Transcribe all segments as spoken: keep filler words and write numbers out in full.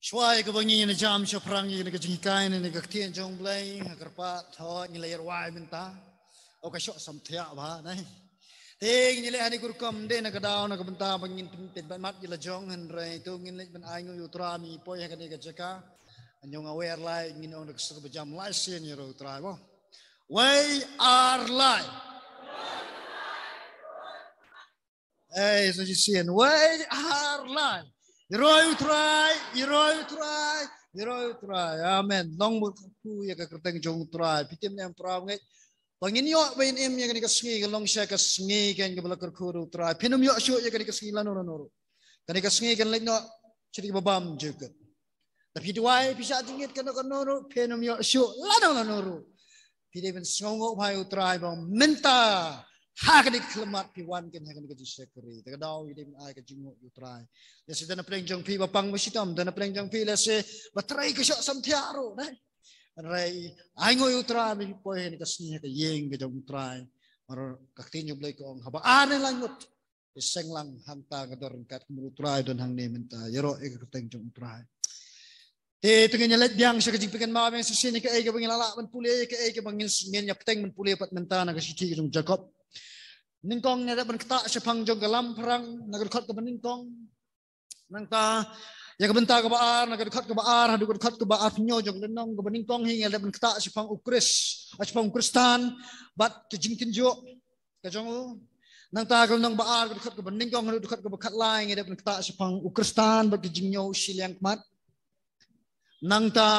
Shuwa ïa kaba ngin ïa jam shaphrang ïa kane ka jinghikai ne ka ktien jong U Blei, nga kyrpad, to ngin ïa rwai mynta. O ka shoh samthiah bha, nai. Te ngin ïa leh ha kane ka rukom de na ka daw na ka bynta ba ngin pyn-, pynbeit mat ïa la jong, hynrei to ngin leit ban ainguh ïa U Trai, mynta poi ha kane ka jaka. Ngin ong awer lai, ngin ong da ka sur ba jam lai sien ïa U Trai, mo. Wei ar lai. Ei, sa shisien. Wei ar lai. Ïaroh ïa U Trai, ïaroh ïa U Trai, ïaroh ïa U Trai. Amen. Long bun kyrkhu ïa ka kyrteng jong U Trai. Phi tip ne em para bangeit, ba ngin ïoh ban im ïa kane ka sngi, ka long shisha ka sngi kaba la kyrkhu da U Trai. Phin ym ïoh shuh ïa kane ka sngi lano lano ruh. Kane ka sngi kan leit noh sha ki babam jukut. Lada phi duwai, phi shah jingngeit kano kano ruh, phin ym ïoh shuh lano lano ruh. Phi dei ban sngewnguh bha ïa U Trai ba mynta ha kane ka khyllipmat phi wan kein ha kane ka jingshakri. Te ka daw phi dei ban ai ka jingnguh ïa U Trai. Lehse don na pdeng jong phi ba pang ba shitom, don na pdeng jong phi lehse ba trei ka shoh samthiah ruh, nai. Hynrei ainguh ïa U Trai, mynta poi ha kane ka sngi ha ka ïing ka jong U Trai. Namar ka ktien U Blei ka ong, haba ar ne lai ngut, te seng lang hangta ka dor ryngkat, kumno U Trai don hangne mynta. Ïaroh ïa ka kyrteng jong U Trai. Te to ngin ïa leit biang sha ka jingpynkynmaw biang shisien ïa kaei kaba ngin la lah ban pule, ïa kaei kaba ngin, ngin ïa bteng ban pule pat mynta na ka shithi ka jong u Jakob. Nyngkong ngin ïa leit ban ktah shaphang jong ka lamphrang na ka dkhot kaba nyngkong. Nangta ïa ka bynta kaba ar, na ka dkhot kaba ar haduh ka dkhot kaba arphew hynñiew jong ka lynnong kaba nyngkong hi, ngin ïa leit ban ktah shaphang U Khrist, ah, shaphang U Khristan bad ka jingtynjuh ka jong u. Nangta ka lynnong ba ar, ka dkhot kaba nyngkong haduh ka dkhot kaba khatlai, ngin ïa leit ban ktah shaphang U Khristan bad ka jingñiew shiliang khmat. Nangta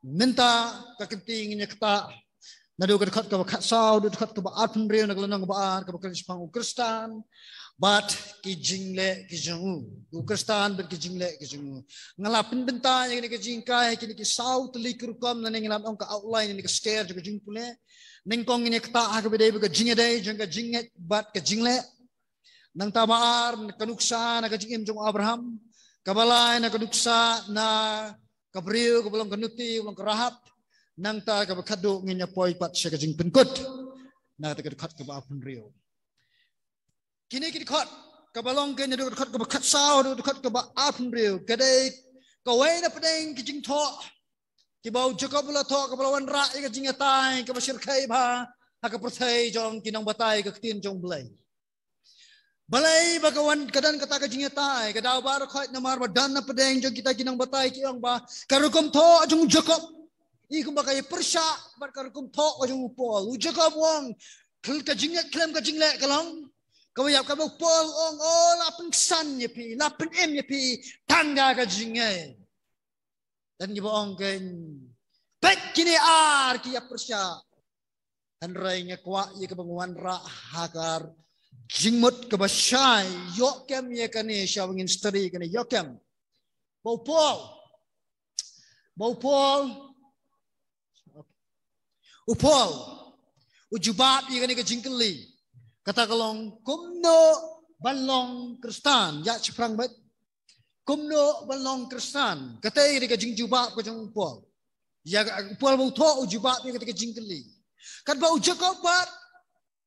mynta ka kynti ngin ïa ktah naduh ka dkhot kaba khatsaw haduh ka dkhot kaba arphew hynriew na ka lynnong kaba ar, kaba kren shaphang U Khristan bad ki jingleh ki jong u. U Khristan bad ki jingleh ki jong u. Nga la pynbynta ïa kine ki jinghikai ha kine ki saw tylli ki rukom, lane ngi lah ban ong ka outline ne ka stair jong ka jingpule. Nyngkong ngin ïa ktah ha kaba ïadei bad ka jingïadei jong ka jingngeit bad ka jingleh. Nangta ba ar, ka nuksa na ka jingim jong u Abraham. Kaba lai, na ka nuksa na ka briew kaba long ka nuti, kaba long ka Rahab. Nangta kaba khatduh ngin ïa poi pat sha ka jingpynkut na ka dkhot kaba arphew hynriew. Kine ki dkhot, kaba long kein naduh ka dkhot kaba khatsaw haduh ka dkhot kaba arphew hynriew, ka dei kawei na pdeng ki jingthoh kiba u Jakob u la thoh, kaba la wanrah ïa ka jingïatai kaba shyrkhei bha ha ka pyrthei jong ki nongbatai ka ktien jong U Blei. Balei ba ka wan, ka don kata ka jingïatai? Ka daw ba ar, dkhot namar ba don na pdeng jong kita ki nongbatai ki ong ba ka rukom thoh jong u Jakob i kumba ka ïa pyrshah bad ka rukom thoh ka jong u Paul. U Jakob u ong, khl-, ka jingngeit khlem ka jingleh ka long kaba ïap, kaba u Paul u ong, o, la pynksan ïa phi, la pynim ïa phi tang da ka jingngeit. Don kiba ong kein, peit kine ar ki ïa pyrshah. Hynrei nga kwah ïa kaba nga wanrah ha ka jingmut kaba shai, ïoh kem ïa kane, shwa ba ngin study kane, ïoh kem ba u Paul, ba u Paul, u Paul u jubab ïa kane ka jingkylli. Kata ka long, kumno ban long Khristan? Ïa shaphrang beit. Kumno ban long Khristan? Kata ïa ka jingjubab ka jong u Paul. Ïa ka, u Paul ba u thoh u jubab ïa kata ka jingkylli. Katba u Jakob pat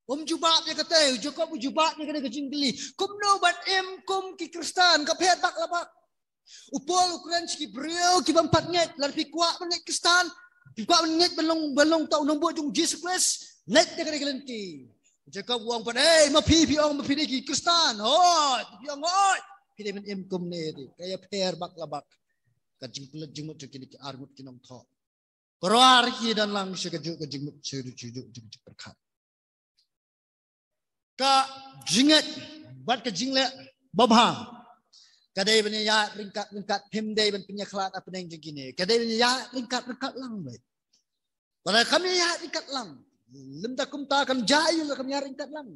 um jubab ïa kata, u Jakob u jubab ïa kata ka jingkylli. Kumno ban im kum ki Khristan, ka pher bak la bak. U Paul u kren sha ki briew ki bym pat ngeit, lada phi kwah ban ngeit Khristan, phi kwah ban ngeit ban long, ban long uta u nongbud jong u Jisu Khrist, leit da kane ka lynti. U Jakob u ong pat, ei, ma phi, phi ong ma phi dei ki Khristan, hooid, phi ong hooid, phi dei ban im kumne de, ka ïa pher bak la bak ka jingpynlut jingmut jong kine ki arngut ki nongthoh. Baroh ar ki don lang sha kajuh ka jingmut, sha kajuh ka jingpyrkhat. Ka jingngeit bad ka jingleh babha ka dei ban ïaid ryngkat ryngkat, phim dei ban pynïakhlad hapdeng jong kine. Ka dei ban ïaid ryngkat ryngkat lang beit. Lada kam ïaid ryngkat lang, lymda kumta kan jia ïa u lada kam ïaid ryngkat lang.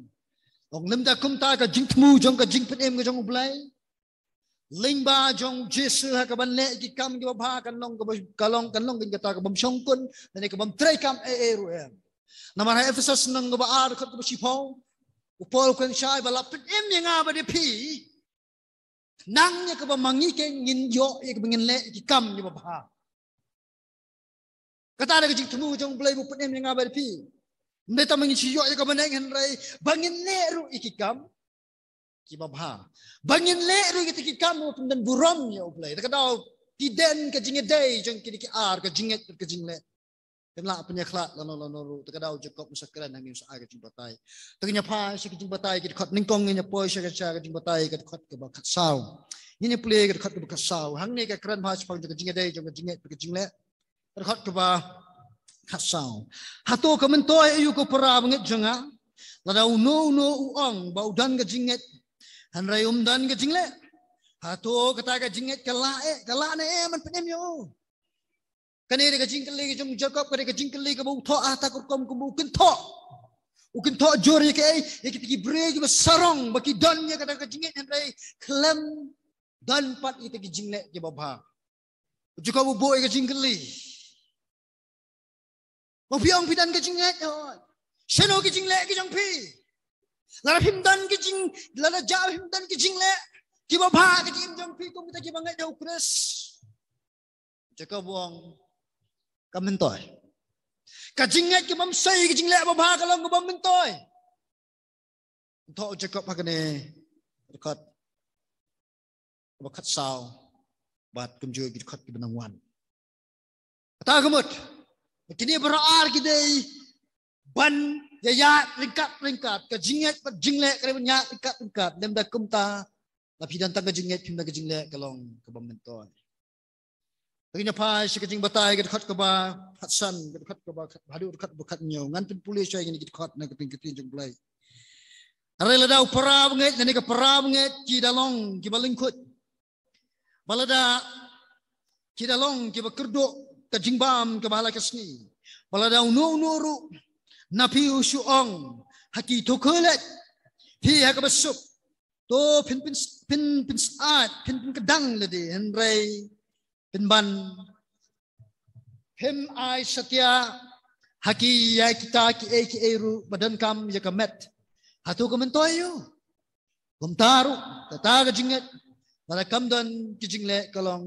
Ong lymda kumta ka jingthmu jong ka jingpynim ka jong U Blei, lyngba jong Jisu ha kaban leh ki kam kiba bha, kan long kaba, ka long, kan long kata kabym shongkun lane kabym treikam ei ei ruh em. Namar ha Ephesos lynnong kaba ar dkhot kaba shiphew, u Paul u kren shai ba la pynim ïa nga bad ïa phi, khnang ïa kaba ma ngi kein ngin ïoh ïa kaba ngin leh ïa ki kam kiba bha. Kata dei ka jingthmu jong U Blei ba u pynim ïa nga bad ïa phi. Ym dei tang ba ngin shu ïoh ïa kaba neng, hynrei ba ngin leh ruh ïa ki kam kiba bha. Ba ngin leh ruh ïa kita ki kam ba pyndonburom ïa U Blei. Te ka daw Ki don ka jingïadei jong kine ki ar, ka jingngeit bad ka jingleh. Kan lah pynïakhlad lano lano ruh, te ka daw Jakob u sa kren hangne, u sa ai ka jingbatai. Te ngin ïa phai sha ka jingbatai ki dkhot nyngkong, ngin ïa poi sha ka, sha ka jingbatai ka dkhot kaba khatsaw. Ngin ïa plie ka dkhot kaba khatsaw. Hangne ka kren bha shaphang jong ka jingïadei jong ka jingngeit bad ka jingleh. Ka dkhot kaba khatsaw. Hato ka myntoi aïu ko para bangeit jong nga? Lada uno uno u ong ba u don ka jingngeit, hynrei um don ka jingleh, hato kata ka jingngeit ka lah eh, ka lah ne em ban pynim ïa u? Kane dei ka jingkylli ka jong u Jakob, kane ka jingkylli kaba u thoh ha kata ka rukom kumba u kynthoh. U kynthoh jur ïa kaei, ïa kita ki briew kiba sarong ba ki don ïa kata ka jingngeit, hynrei khlem don pat ïa kita ki jingleh kiba bha. U Jakob u buh ïa ka jingkylli. Ba phi ong phi don ka jingngeit, hooid. Shano ki jingleh ki jong phi? Lada phim don ki jing, lada jia phim don ki jingleh kiba bha ka jingim jong phi kum kita kiba ngeit ha u Khrist. Jakob u ong, ka myntoi. Ka jingngeit kaba ym sei ka jingleh ba bha ka long kaba myntoi. Thoh u Jakob ha kane, dkhot kaba khatsaw bad kumjuh ki dkhot kiba nang wan. Kata ka mut, kine baroh ar ki dei ban ïaid ryngkat ryngkat, ka jingngeit bad jingleh ka dei ban ïaid ryngkat ryngkat. Lymda kumta, lada phi don tang ka jingngeit phim don ka jingleh, ka long kaba myntoi. Te ngin ïa phai sha ka jingbatai ka dkhot kaba khatsan, ka dkhot kaba khat, haduh dkhot ba khathynñiew. Ngan pynpule shuwa ïa kine ki dkhot na ka ktien, ka ktien jong U Blei. Hynrei lada u para bangeit lane ka para bangeit ki da long kiba lyngkhuit, ba lada ki da long kiba kyrduh ka jingbam kaba ha la ka sngi, ba lada uno uno ruh na phi u shu ong ha ki thukhuh leit, phi ha kaba suk, to phin pyn, phin pynsyaid, phin pynkdang lade, hynrei pynban phim ai satia ha ki, ïa kita kiei kiei ruh ba donkam ïa ka met, hato ka myntoi aïu? Kumta ruh kata ka jingngeit, lada kam don ki jingleh, ka long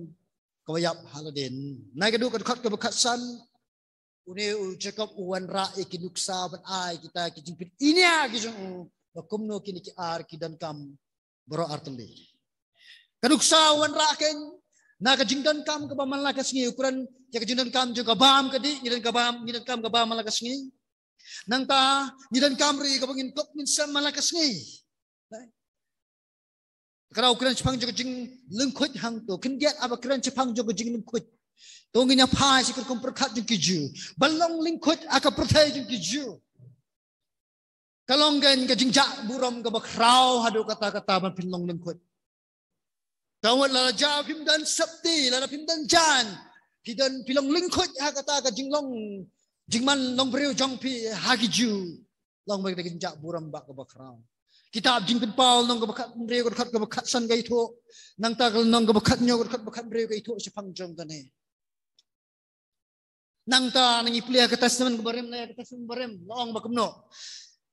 kaba ïap ha lade. Na ka dkhot, ka dkhot kaba khatsan, une u Jakob u wanrah ïa ki nuksa ban ai kita ki jingpyniaid ki jong u ba kumno kine ki ar ki donkam baroh ar tylli. Ka nuksa u wanrah keiñ na ka jingdonkam kaba man la ka sngi. U kren ïa ka jingdonkam jong ka bam ka dih, ngi don ka bam, ngi donkam ka bam man la ka sngi. Nangta ngi donkam ruh ïa kaba ngin kop ngin sem man la ka sngi. Ka daw kren shaphang jong ka jinglyngkhuit hangto. Khyndiat, haba kren shaphang jong ka jinglyngkhuit, to ngin ïa phai sha ka rukom pyrkhat jong ki Jiw. Ban long lyngkhuit ha ka pyrthei jong ki Jiw, ka long keiñ ka jingjah burom kaba khraw haduh katta katta ban phin long lyngkhuit. Ka mut lada jia phim don sopti, lada phim don jaiñ, phi don, phi long lyngkhuit ha kata ka jinglong, jingman long briew jong phi ha ki Jiw, long ba ka jingjah burom bah kaba khraw. Kitab Jingpynpaw lynnong kaba khathynriew, ka dkhot kaba khatsan ka ïathuh. Nangta ka lynnong kaba khathynñiew, ka dkhot ba khathynriew ka ïathuh shaphang jong kane. Nangta ngi plie ha ka Testament kaba rim, na ka Testament ba rim, la ong ba kumno?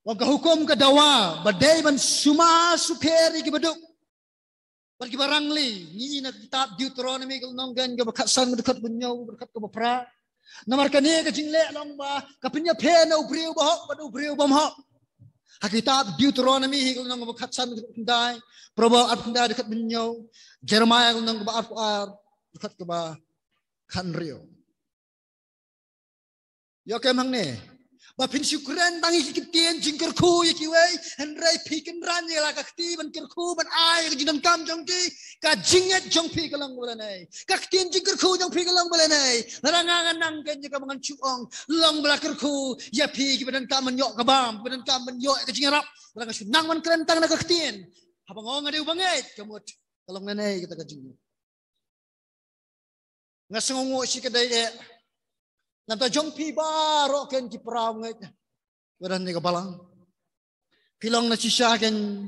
Ong, ka hukum ka dawa ba dei ban sumar sukher ïa kiba duk bad kiba rangli. Ngi i na ka kitab Deuteronomy ka lynnong kaba khatsan, ka dkhot ba hynñiew, ka dkhot kaba phra. Namar kane ka jingleh long ba ka pynïapher na u briew ba hok bad u briew bym hok. Ha ka kitab Deuteronomy hi ka lynnong kaba khatsan, ka dkhot khyndai, Proverb arphew khyndai, ka dkhot ba hynñiew, Jeremiah ka lynnong kaba arphew ar, ka dkhot kaba khathynriew. Ïoh kem hangne ba phin shu kren tang ïa ki ktien jingkyrkhu ïa kiwei, hynrei phi kynran ïa la ka kti ban kyrkhu ban ai ïa ka jingdonkam jong ki. Ka jingngeit jong phi ka long ba la nei, ka ktien jingkyrkhu jong phi ka long ba la nei. Lada nga ngan nang keiñ ïa kaba ngan shu ong, long ba la kyrkhu ïa phi kiba donkam ban ïoh ka bam, kiba donkam ban ïoh ïa ka jingïarap. Lada nga shu nang ban kren tang na ka ktien, haba nga ong nga dei u bangeit, ka mut ka long nangne kata ka jingngeit. Nga sngewnguh shikatdei eh namar jong phi baroh keiñ ki para bangeit ba don ha kane ka balang. Phi long na shisha keiñ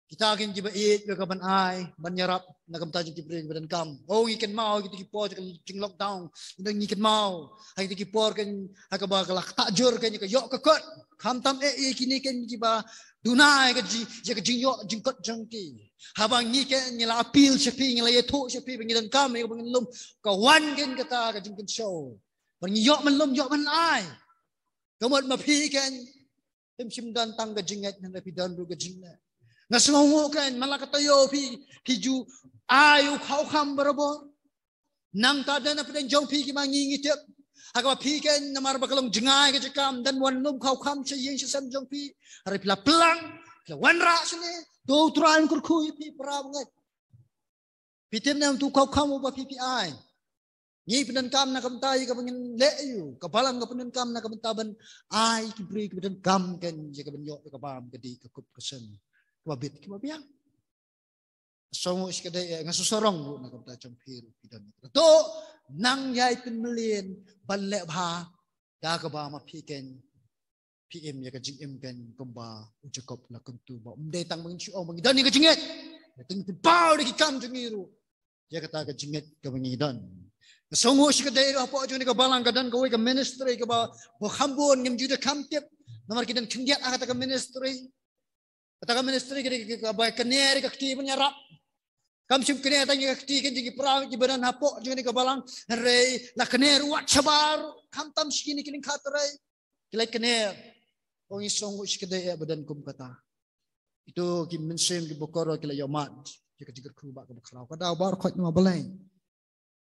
kita keiñ kiba ïeit ba ka ban ai ban ïarap na ka bynta jong ki briew kiba donkam. Oh, ngi kynmaw kita ki por jong ka jing lockdown. Ngi kynmaw ha kita ki por keiñ ha kaba ka la ktah jur keiñ ka ïoh ka kot. Khamtam eh ïa kine keiñ kiba duna ïa ka ji, ïa ka jingïoh jingkot jong ki. Haba ngi keiñ ngi la appeal sha phi, ngi la ïathuh sha phi ba ngi donkam ïa kaba ngin lum, ka wan keiñ kata ka jingkynshew ba ngi ïoh ban lum, ïoh ban ai. Ka mut ma phi keiñ phim shym don tang ka jingngeit, hynrei phi don ruh ka jingleh. Nga sngewnguh keiñ man la ka taïew phi, phi ju Ai u kham barabor. Nangta don na pdeng jong phi kiba ngi ngi tip ha kaba phi keiñ namar ba ka long jngai ka jaka, don wan lum kham sha ïing sha sem jong phi. Hynrei phi la plang, phi la wanrah shane. To u Trai un kyrkhu ïa phi para bangeit. Phi tip ne em utu u kham uba phi phi ai? Ngi pyndonkam na ka bynta ïa kaba ngin leh ïa u. Ka balang ka pyndonkam na ka bynta ban ai ki briew kiba donkam keiñ ïa ka ban ïoh ïa ka bam ka dih ka kup ka sem, kiba bit kiba biang. Sngewbha shikatdei, eh, nga sngewsarong ruh na ka bynta jong phi ruh phi don. To nang ïai pynmlien ban leh bha da kaba ma phi keiñ phi im ïa ka jingim keiñ kumba u Jakob la kyntu ba ym dei tang ba ngin shu ong ba ngi don ïa ka jingngeit, hynrei ngi pynpaw da ki kam jong ngi ruh ïa kata ka jingngeit kaba ngi don. Sngewbha shikatdei ruh hapoh jong kane ka balang ka don kawei ka ministry kaba, ba kham bun ngim ju da kham tip namar ki don khyndiat ha kata ka ministry. Kata ka ministry ka dei kaba kane ka kti ban ïarap. Kam shym kane tang ïa ka kti keiñ jong ki para kiba don hapoh jong kane ka balang, hynrei la kane ruh wat shabar, khamtam sha kine ki lyngkha trei. Ki la kane. Ong i song u shikatdei eh ba don kum kata. Ito ki mynsiem kiba kordor ki la ïohmad ïa ka jingkyrkhu ba kaba khraw. Ka daw ba khot na Blei.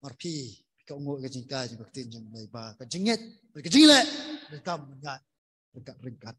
Mar phi, phi ka ong ka jingkai jong ka ktien jong Blei ba ka jingngeit, ka jingleh, ka kam ban ïaid ryngkat ryngkat.